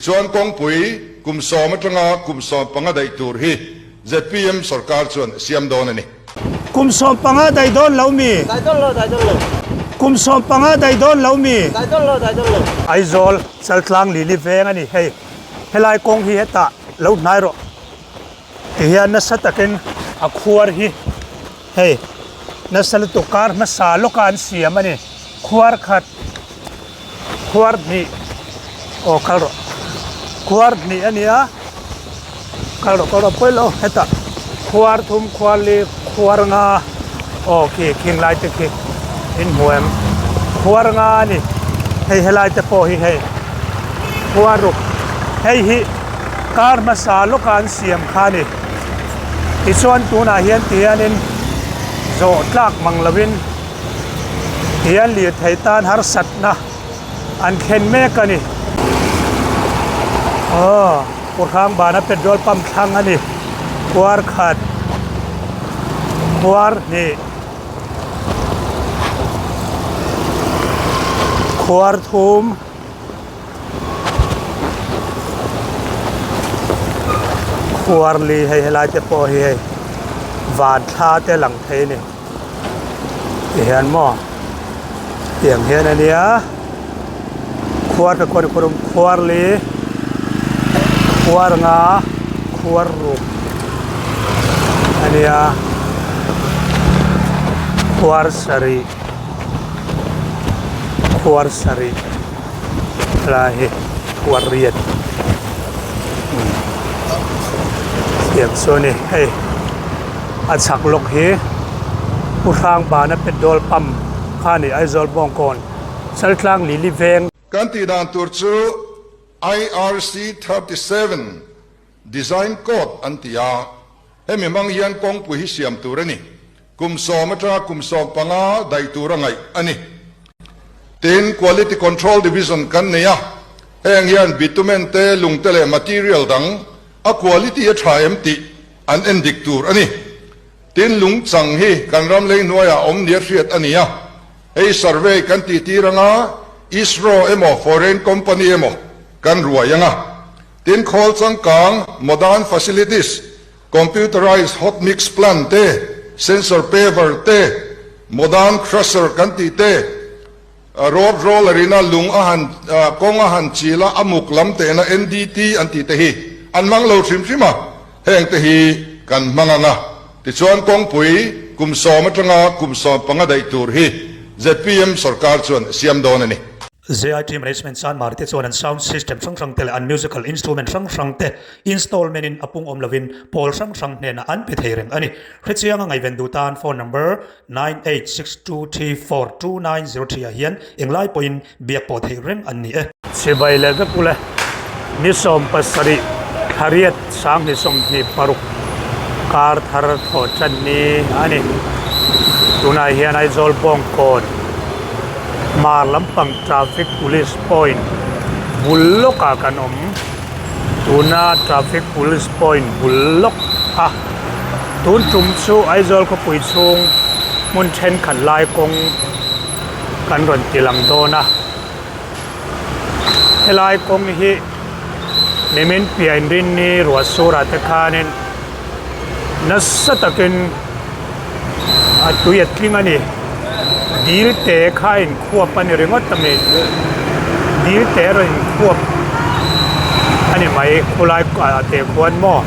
Chuan kawngpui kum sawm atanga kum 15 daih tur hi zpm sorkar chuan a siam dawn a ni. Kum 15 daih dawn lo mi? Daih dawn lo, daih dawn lo. Kum 15 daih dawn lo mi? Daih dawn lo, daih dawn lo. Aizawl Chaltlang Lili veng a ni hei. Helai kawng hi hetah lo hnai rawh. Tihian nasa takin a khuar hi hei nasa lutuk kar hmasa lawka an siam a ni. Khuar khat. Khuar hnih aw kal rawh khuar hnih a nia kal rawh kal rawh pawi lo hetah khuar thum khuar li khuar nga aw khi khing lai te khi in hmu em khuar nga a ni hei helai te pawh hi hei khuar ruk hei hi kar hmasa lawka an siam kha a ni tichuan tunah hian ti hianin zawh tlak mang lovin. Hian lirthei tan harsatna an thlen mek a ni. Aw, Purhang bana petrol pump thlang a ni. Khuar khat, khuar hnih, khuar thum, khuar li hei helai te pawh hi hei van thla te lang thei a ni. Ti hian maw tiang hian a nia khuar ka khuar khuar khuar li khuar nga khuar ruk a nia khuar sarih khuar sarih lai hi khuar riat tiang chu a ni hei. A chhak lawk hi Pu Hrangbana petrol pump kha a ni Aizawl Bawngkawn Chaltlang Lili Veng. Kan tih dan tur chu IRC 37 Design Code an ti a, hemi hmang hian kawngpui hi siam tur a ni. Kum sawm atanga kum 15 daih tur a ngaih a ni. Tin, Quality Control Division kan nei a, heng hian bitumen te, lung te leh material dang a quality a tha em tih an en dik tur a ni. Tin, lungchang hi kan ram lei hnuaiah awm nia hriat a ni a, hei survey kan tih tir anga ISRO emaw foreign company emaw kan ruai anga. Tin, khawl changkang, modern facilities, computerized hot mix plant te, sensor paver te, modern crusher kan tih te, Road roller in a lung a han kawng a han chil a, a muk lam tehna NDT an tih te hi an hmang lo hrim hrim a, heng te hi kan hmang ang a. Tichuan kawngpui kum sawm atanga kum 15 daih tur hi zpm sorkar chuan siam dawn a ni. ZIT Management Chanmar te chuan an sound system hrang hrang te leh an musical instrument hrang hrang te installment in a pung awm lovin pawl hrang hrang hnenah an pe thei reng a ni. Hrechianga ngaihven duh tan phone number 9862342903 ah hian englai pawhin biak pawh theih reng an ni e. Chibai leh vek ule ni 70 thla riat 2026 kar thar thawh tan ni a ni. Tunah hian Aizawl Bawngkawn hmar lampang traffic police point bul lawkah kan awm. Tuna traffic police point bul lawk a. Tun tum chu Aizawl khawpui chhung hmun thenkhat lai kawng kan rawn ti lang dawn a. Helai kawng hi nimin piah inrinni ruah surah te khanin nasa takin a tui a tling a ni. Dil te kha a inkhuap a ni ringawt a mi. Dil te a rawn inkhuap a ni mai khulai ah te khuan maw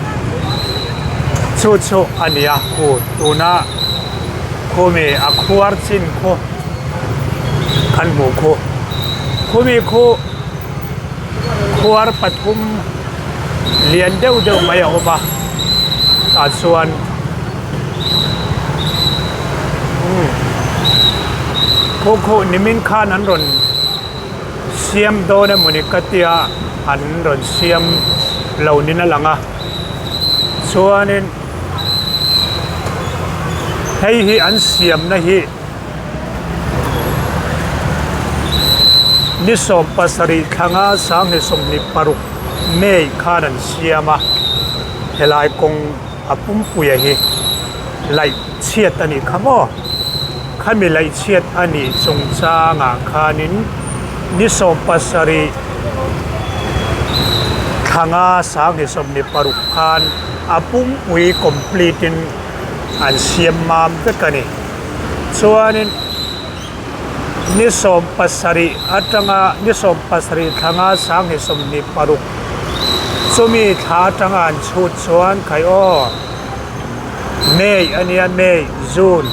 chu chu a ni a khu tuna khumi a khuar chin khu kan hmuh khu khumi khu khuar pathum lian deuh deuh mai a awm a tah chuan. Khaw khaw nimin khan an rawn siam dawn emawni ka tia an rawn siam lo niin a lang a chuanin hei hi an siamna hi ni 17 thlanga 2026 May khan an siam a helai kawng. A pumpuia hi laih chhiat a nih kha maw? Khami laih chhiat a nih chungchangah khanin ni 70. Thlanga 2026 khan a pumpui complete in an siam mam vek a ni. Chuanin ni 17 atanga ni 17 thlanga 2026 chumi thla atanga an chhut chuan khai aw May a nia May, June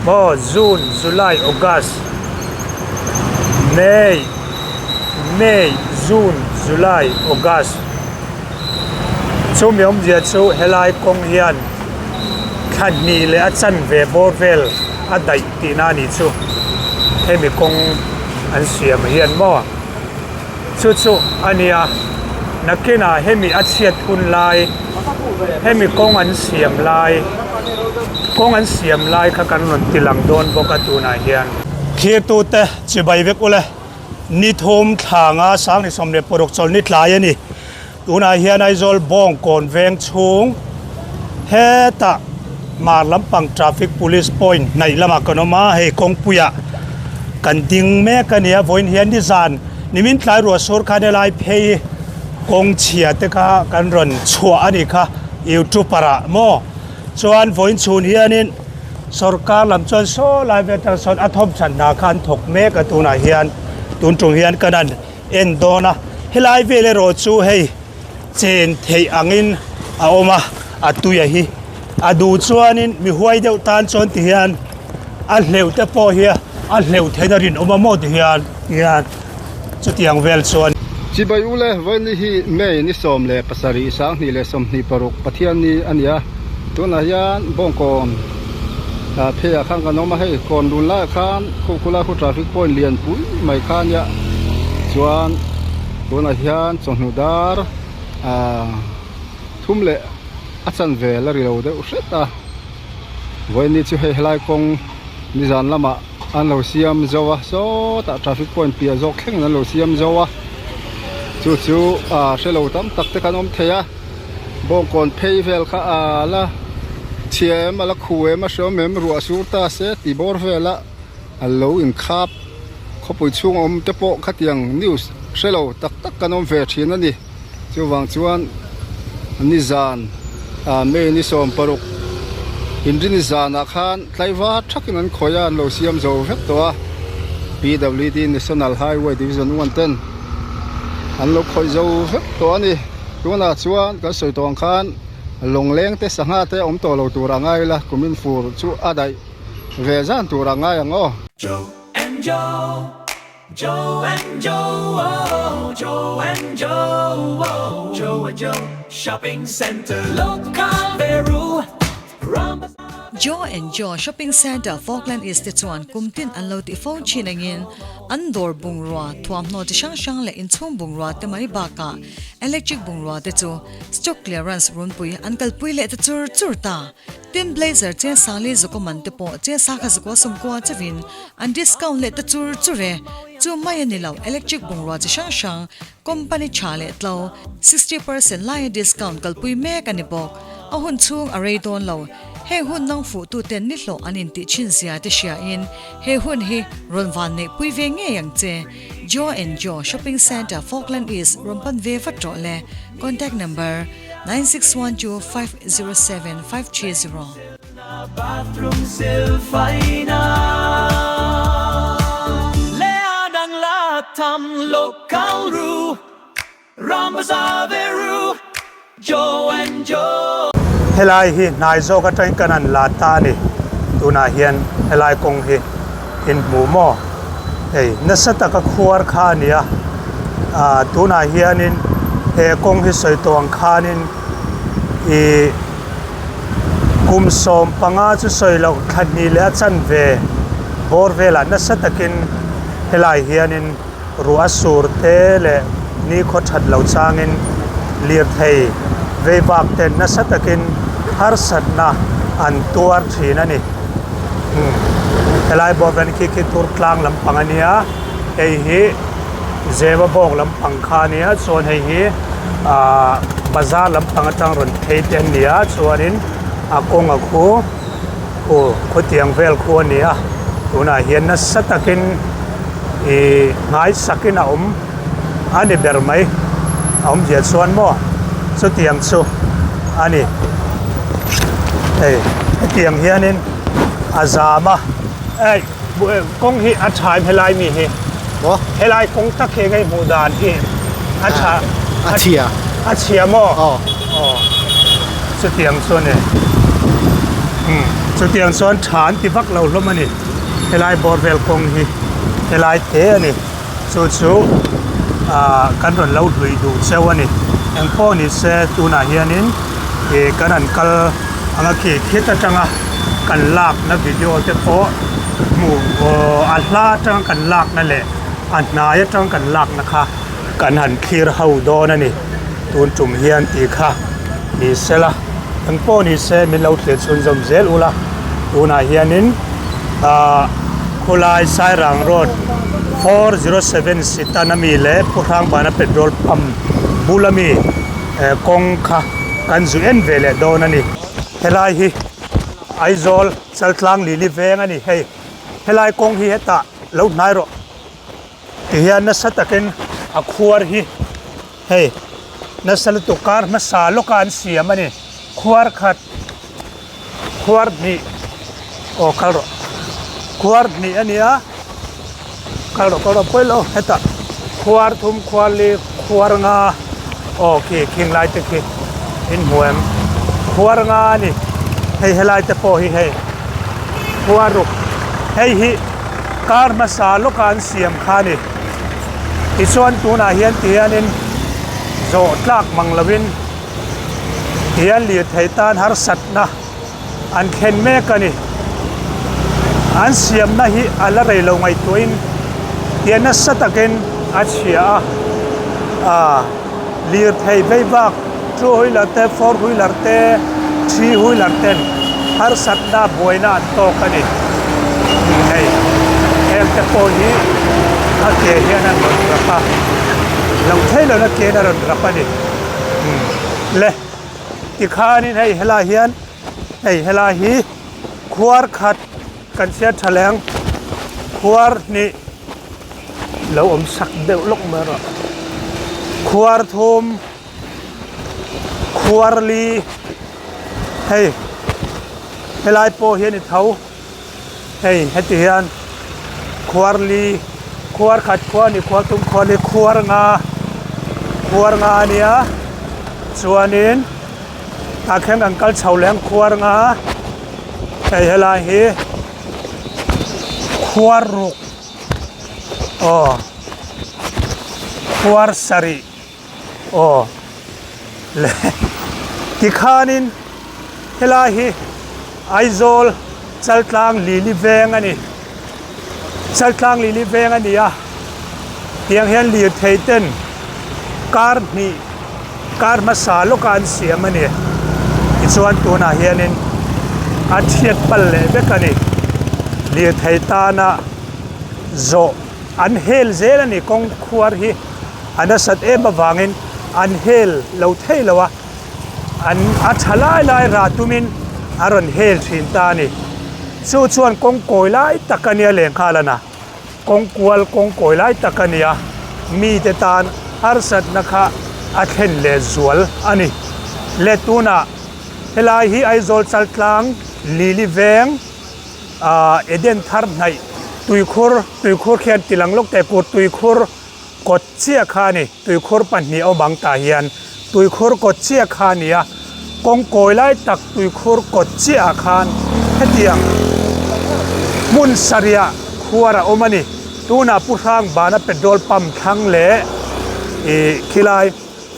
maw June, July, August, May. May, June, July, August chumi awmzia chu helai kawng hian thla hnih leh a chanve bawr vel a daih tihna a nih chu hemi kawng an siam hian maw chu chu a nia nakinah hemi a chhiat hun lai hemi kawng an siam lai kawng an siam lai kha kan rawn ti lang dawn bawk a tunah hian. Thirtute chibai vek ule. Ni thum thlanga 2026 chawlhni tlai a ni. Tunah hian Aizawl Bawngkawn veng chhung hetah hmar lampang traffic police point hnaih lamah kan awm a, hei kawngpuiah kan ding mek a ni a, vawiin hian nizan nimin tlai ruah sur khan helai phei kawng chhia te kha kan rawn chhuah a nih kha youtuber ah maw chuan vawiin chhun hianin Sorkar lam chuan saw lai vel atang sawn a thawmchhan hna kha an thawk mek a tunah hian tun tum hian kan han en dawn a helai vel erawh chu hei chen theih angin a awm a a tuia hi a duh chuanin mi huai deuh tan chuan ti hian a hleuh te pawh hi a hleuh theihna rinawm a maw ti hian hian chutiang vel chuan. Chibai ule vawiin hi May ni 17 2026 Pathianni a ni a, tunah hian Bawngkawn pheiah khan kan awm a, hei kawn lun laiah khan khu khulai khu traffic point lian pui mai kha a nia chuan tunah hian chawhnu dar ah thum leh a chanve la ri lo deuh hret a, vawiin ni chu hei helai kawng nizan lamah. An lo siam zo a sawtah traffic point piah zawk thlengin an lo siam zo a chu chu ah hre lo tam tak te khan awm thei a bawngkawn phei vel kha a la chhia em a la khu em a hreawm em ruah sur ta se tih bawr vela a lo inkhap khawpui chhung awm te pawh khatiang news hre lo tak tak kan awm ve thin a ni. Chuvang chuan nizan ah May ni 16 inrini zanah khan tlaivar thakin an khawih a, an lo siam zo vek tawh a. PWD National Highway Division 1 ten an lo khawih zo vek tawh a ni. Tunah chuan kan sawi tawh ang khan lawngleng te sangha te awm tawh lo tur a ngai ila kumin fur chu a daih ve zan tur a ngai ang aw. Joe and Joe. Joe and Joe, oh, Joe and Joe, oh, Joe and Joe Shopping Centre, Local Veru, Joe and Joe Shopping Centre, Falkland East te chuan kum tin an lo tih fo thin angin an dawr bungrua, thuamhnaw chi hrang hrang leh inchhung bungrua te mai bakah electric bungrua te chu stock clearance runpui an kalpui leh ta chur chur ta. Tin blazer che sali zukaw man te pawh che sakha zukaw sawmkua chauhin an discount leh ta chur chur e. Chu mai a ni lo, electric bungrua chi hrang hrang, company tha leh tlo, 60% laia discount kalpui mek a ni bawk. A hun chhung a rei dawn lo. Heng hun nang fuh tuten ni hlawh an intih thin zia te hriain he hun hi rawn van neihpui ve ngei ang che. Joe and Joe Shopping Centre, Falkland East rawn pan ve vat rawh le. Contact number. 9612 507 530. Helai hi hnai zawk atangin kan han la ta a ni. Tunah hian helai kawng hi in hmu maw? Hei nasa taka khuar kha a ni a. Ah tunah hianin he kawng hi sawi tawh ang khanin ih kum 15 chu sawi loh thla hnih leh a chanve bawr velah nasa takin helai hianin ruah a sur te leh nikhaw that lo changin lirthei vei bak ten nasa takin harsatna an tuar thin a ni. Umm helai bawr vel khi khi tur tlang lampang a nia hei hi Zema bawk lampang kha a nia chuan hei hi ahh bazar lampang atang rawn phei te an ni a chuanin a kawng a khu khu khawtiang vel khu a ni a tunah hian nasa takin ih nghaisakin a awm a ni ber mai. A awmzia chuan maw chutiang chu a ni. Hei hetiang hianin a zam a, ei kawng hi a tha em helai mi hi? Maw? Helai kawng tak hi enge hmuh dan hi a tha? A chhia. A chhia maw? Aw. Aw chutiang chu a ni. Umm chutiang chuan tha an ti vak lo hlawm a ni helai bawr vel kawng hi helai te a ni. Chu chu ah kan rawn lo hlui duh cheu a ni. Eng pawh ni se tunah hianin ih kan han kal ang a khi khit atanga kan lakna video te pawh hmuh aw a hla atanga kan lakna leh a hnai atanga kan lakna kha kan han thlir ho dawn a ni. Tun tum hian tih kha ni sela eng pawh ni se min lo thlir chhunzawm zel ula tunah hianin ah khawlai Sairang road 407 Sitan ami leh Pu Hrangbana petrol pump bul ami eh kawng kha kan zu en ve leh dawn a ni. Helai hi Aizawl Chaltlang Lili veng a ni hei helai kawng hi hetah lo hnai rawh. Tihian nasa takin a khuar hi hei nasa lutuk kar hmasa lawka an siam a ni. Khuar khat khuar hnih aw kal rawh khuar hnih a ni a kal rawh kal rawh pawi lo hetah khuar thum khuar li khuar nga aw khi khing lai te khi in hmu em khuar nga a ni hei helai te pawh hi hei khuar ruk hei hi. Kar hmasa lawka an siam kha a ni. Tichuan tunah hian ti hianin zawh tlak mang lovin tihian lirthei tan harsatna an thlen mek a ni. An siamna hi a la rei lo ngaihtuahin tiah nasa takin a chhia a, aaa lirthei vei vak two wheeler te four wheeler te three wheeler ten harsatna buaina an tawk a ni hei heng te pawh hi a ke hian an rawn rap a lo thei lo na ke in a rawn rap a ni le tikhanin hei helai hian hei helai hi khuar khat kan chhiat tha leng khuar hnih lo awm sak deuh lawk mai rawh khuar thum khuar li hei helai pawh hian i tho hei heti hian khuar li khuar khat khuar hnih khuar thum khuar li khuar nga khuar nga a nia chuanin tah khian kan kal chho leh ang khuar nga hei helai hi khuar ruk aw khuar sarih aw le tikhanin helai hi Aizawl Chaltlang Lili veng a ni Chaltlang Lili veng a ni a tiang hian lirthei ten kar hnih kar hmasa lawka an siam a ni tichuan tunah hianin a thiat pal leh vek a ni lirthei tana zawh an hel zel a ni kawng khuar hi a nasat em avangin an hel lo thei lo a an a tha lai lai rah tumin a rawn hel thin ta a ni chu chuan kawng kawi lai tak a nia lenghal a na. Kawng kual kawng kawi lai tak a ni a, mite tan harsatna kha a thlen leh zual a ni. Le tunah helai hi Aizawl Chaltlang Lili Veng ah Eden thar hnaih tuikhur tuikhur khian tilang lawk teh kut tuikhur kawt chiah kha a ni. Tuikhur pahnih a awm ang tah hian tuikhur kawt chiah kha a ni a, kawng kawi lai tak tuikhur kawt chiah ah khan hetiang hmun sarih khuar a awm a ni. Tunah Pu Hrangbana petrol pump thlang leh ih khilai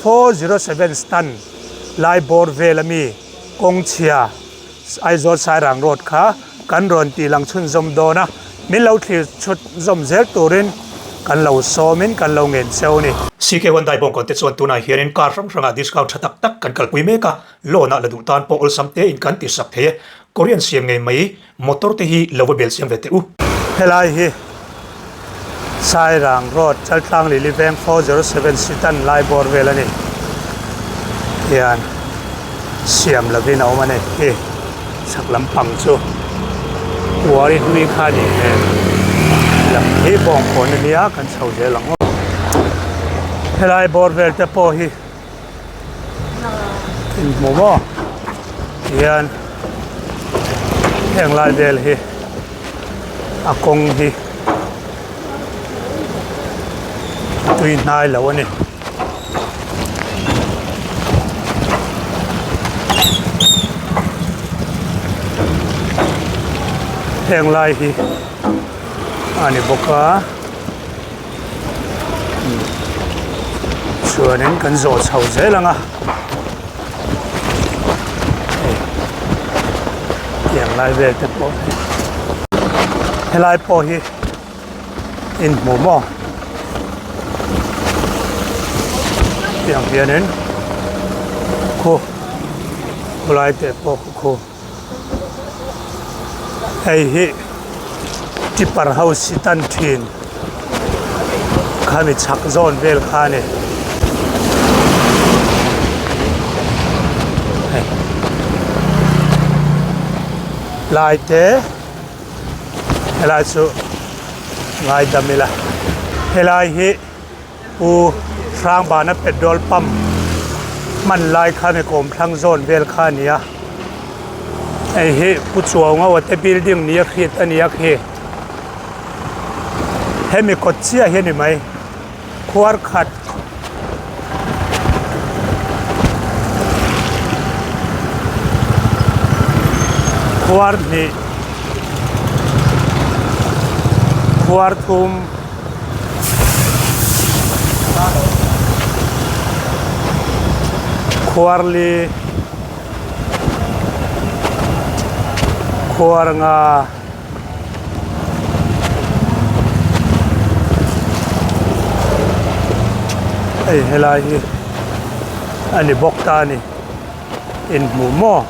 407 stand lai bawr vel ami kawng chhia Aizawl Sairang road kha kan rawn tih lang chhunzawm dawn a, min lo thlir chhut zawm zel turin kan lo sawmin kan lo ngen cheu a ni. CK Hyundai bawngkawn te chuan tunah hianin car hrang hrangah discount tha tak tak kan kalpui mek a, loan ah la duh tan pawh awlsam tein kan ti sak thei e. Korean siam ngei mai motor te hi lo va bel siam ve teh u. Helai hi Sairang Road Chaltlang Lili Veng 407 Sitan lai bawr vel a ni hian siam lovin a awm a ni hi chhak lampang chu kuari hlui kha a nih hmel lam hi bawngkawn a nia kan chho zel ang aw. Helai bawr vel te pawh hi inhmu maw tihian heng lai vel hi a kawng hi a tui hnai lo a ni. Heng lai hi a ni bawk a chuanin kan zawh chho zel ang a hei tiang lai vel te pawh hi helai pawh hi inhmu maw tiang hianin khu khulai te pawh khu. Hei hi tipper ho sitan thin khami chhak zawn vel kha a ni. Hei lai te helai chu ngaidam ila helai hi. Pu Hrangbana petrol pump hman lai kha mi kawmthlang zawn vel kha a ni a, hei hi Pu Chuaungawa te building nia hriat a ni a khi hemi kawt chiah hi a ni mai khuar khat khuar hnih khuar thum. Khuarli khuar nga hei helai hi a ni bawk ta a ni inhmuh maw.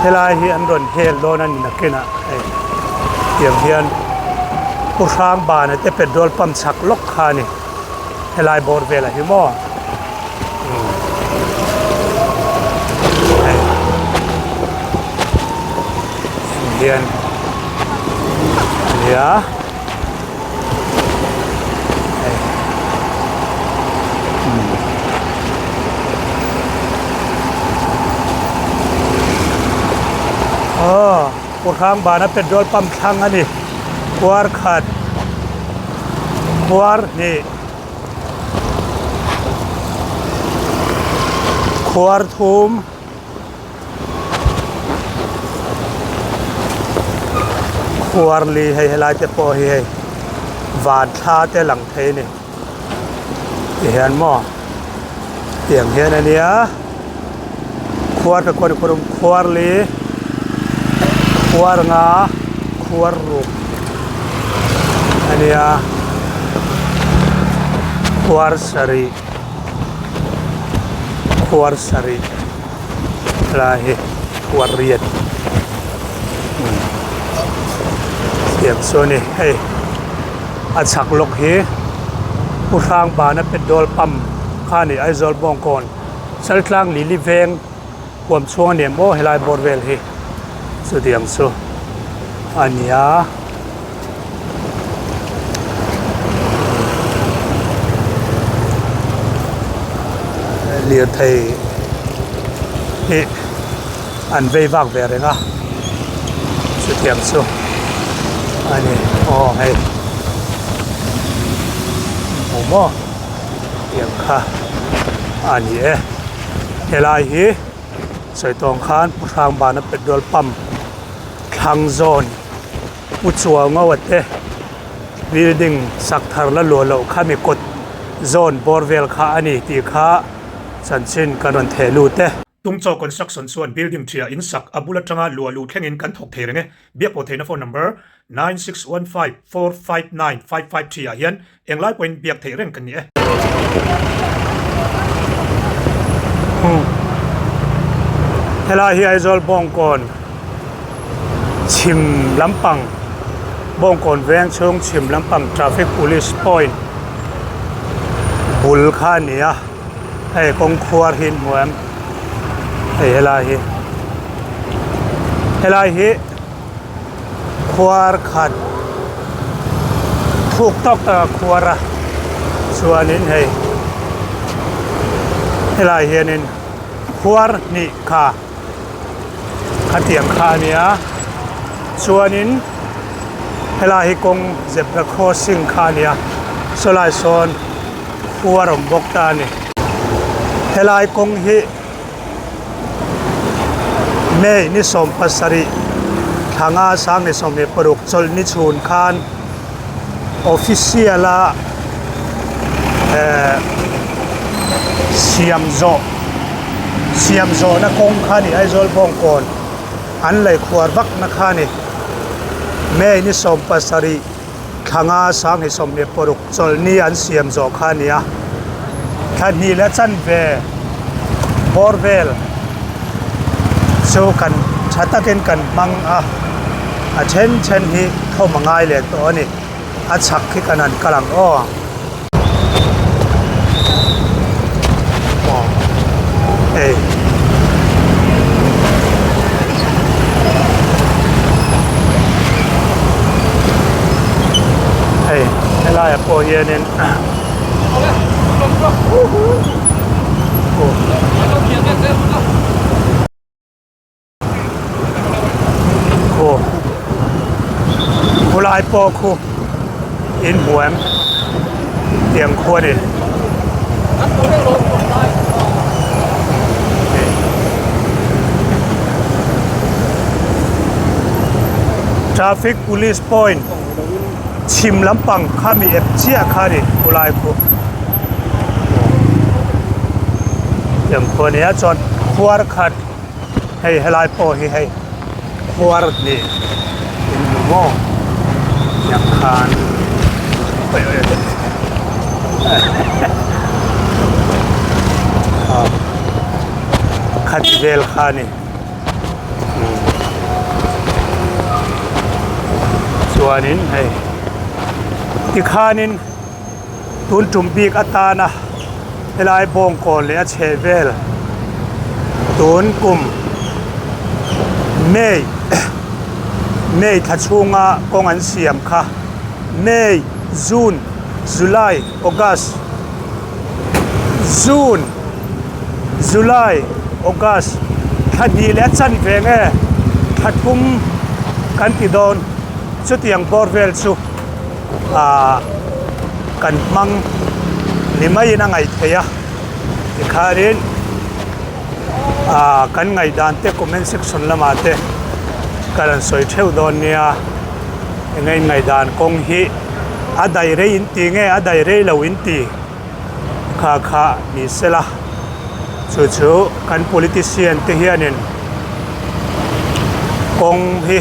Helai hi an rawn hel dawn a ni nakinah hei tiang hian Pu Hrangbana te petrol pump chhak lawk kha a ni helai bawr velah hi maw. Hei hian a nia hei aw Purhang bana petrol pump thlang a ni khuar khat khuar hnih. Khuar thum khuar li hei helai te pawh hi hei van thla te lang thei a ni ti hian maw tiang hian a nia khuar ka khuar khuar khuar li khuar nga khuar ruk a nia khuar sarih khuar sarih lai hi khuar riat tiang chu a ni hei a chhak lawk hi Pu Hrangbana petrol pump kha a ni Aizawl Bawngkawn Chaltlang Lili Veng. Huam chhung a ni em aw helai bawr vel hi chutiang chu a ni a. Lirthei hi an vei vak ve reng a chutiang chu a ni aw hei hmu maw tiang kha a ni e. Helai hi Sawitawng khan Pu Hrangbana petrol pump thlang zawn Pu Chuaungawa te building sak thar la luah loh kha mi kawt zawn bawr vel kha a ni tih kha chanchin kan rawn theh lut e. Tungchaw Construction chuan building ṭhia in sak a bul aṭanga luah luh thlengin kan thawk thei reng e. Biakpawh theihna phone number 9615459553 ah hian Englai pawhin biak theih reng kan ni e. Helai hi Aizawl Bawngkawn chhim lampang Bawngkawn veng chhung chhim lampang Traffic Police Point. bul kha a ni a hei kawng khuar hi in hmu em hei helai hi helai hi khuar khat thuk tawk tak a khuar a chuanin hei helai hianin khuar hnih kha khatiang kha a nia chuanin helai hi kawng zebra crossing kha a nia sawlai sawn khuar a awm bawk ta a ni helai kawng hi. May ni 17 thla nga sang ni 16 chawlhni chhun khan official a eh siam zawh siam zawhna kawng kha a ni Aizawl Bawngkawn an lei khuar vak na kha a ni May ni 17 thla nga sang ni 16 chawlhni an siam zawh kha a ni a thla hnih leh chanve bawr vel chu kan tha takin kan hmang a a then then hi thawm a ngai leh tawh a ni a chhak hi kan han kal ang aw. Hei. Hei helaiah pawh hianin Khu khulai pawh khu in hmu em tiang khu a ni. Traffic police point chhim lampang khami ep chiah kha a ni khulai khu tiang khu a nia chuan khuar khat. Hei helai pawh hi hei khuar hnih in hmu maw tiang khan khati vel kha a ni chuanin hei tikhanin tun tum bik atana helai bawngkawn leh a chheh vel tun kum May May thla chhunga kawng an siam kha May June July August June July August thla hnih leh a chanve nge thla thum kan ti dawn chutiang bawr vel chu. Ahh kan hmang ni maiin a ngaih theih a tikhanin ahh kan ngaihdan te comment section lamah te ka rawn sawi theuh dawn nia eng a inngaihdan kawng hi a dai rei in ti nge a dai rei lo in ti kha kha ni sela chu chu kan politician te hianin kawng hi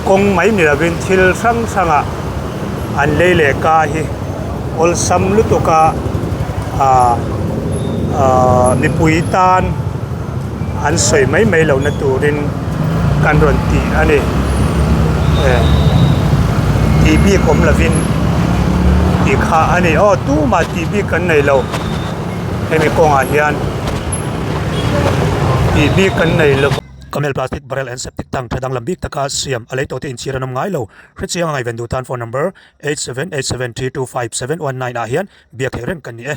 kawng mai ni lovin thil hrang hrangah an lei leh ka hi awlsam lutuk a ah ah mipui tan an sawi mai mai lohna turin kan rawn tih a ni eh tih bik awm lovin tih kha a ni aw tumah tih bik kan nei lo hemi kawngah hian tih bik kan nei lo. Camel plastic barrel and septic tank tha danglam bik taka siam a lei tawhte inchhir an awm ngai lo. Hrechianga ngaihven duh tan phone number 8787325719 ah hian biak theih reng kan ni e.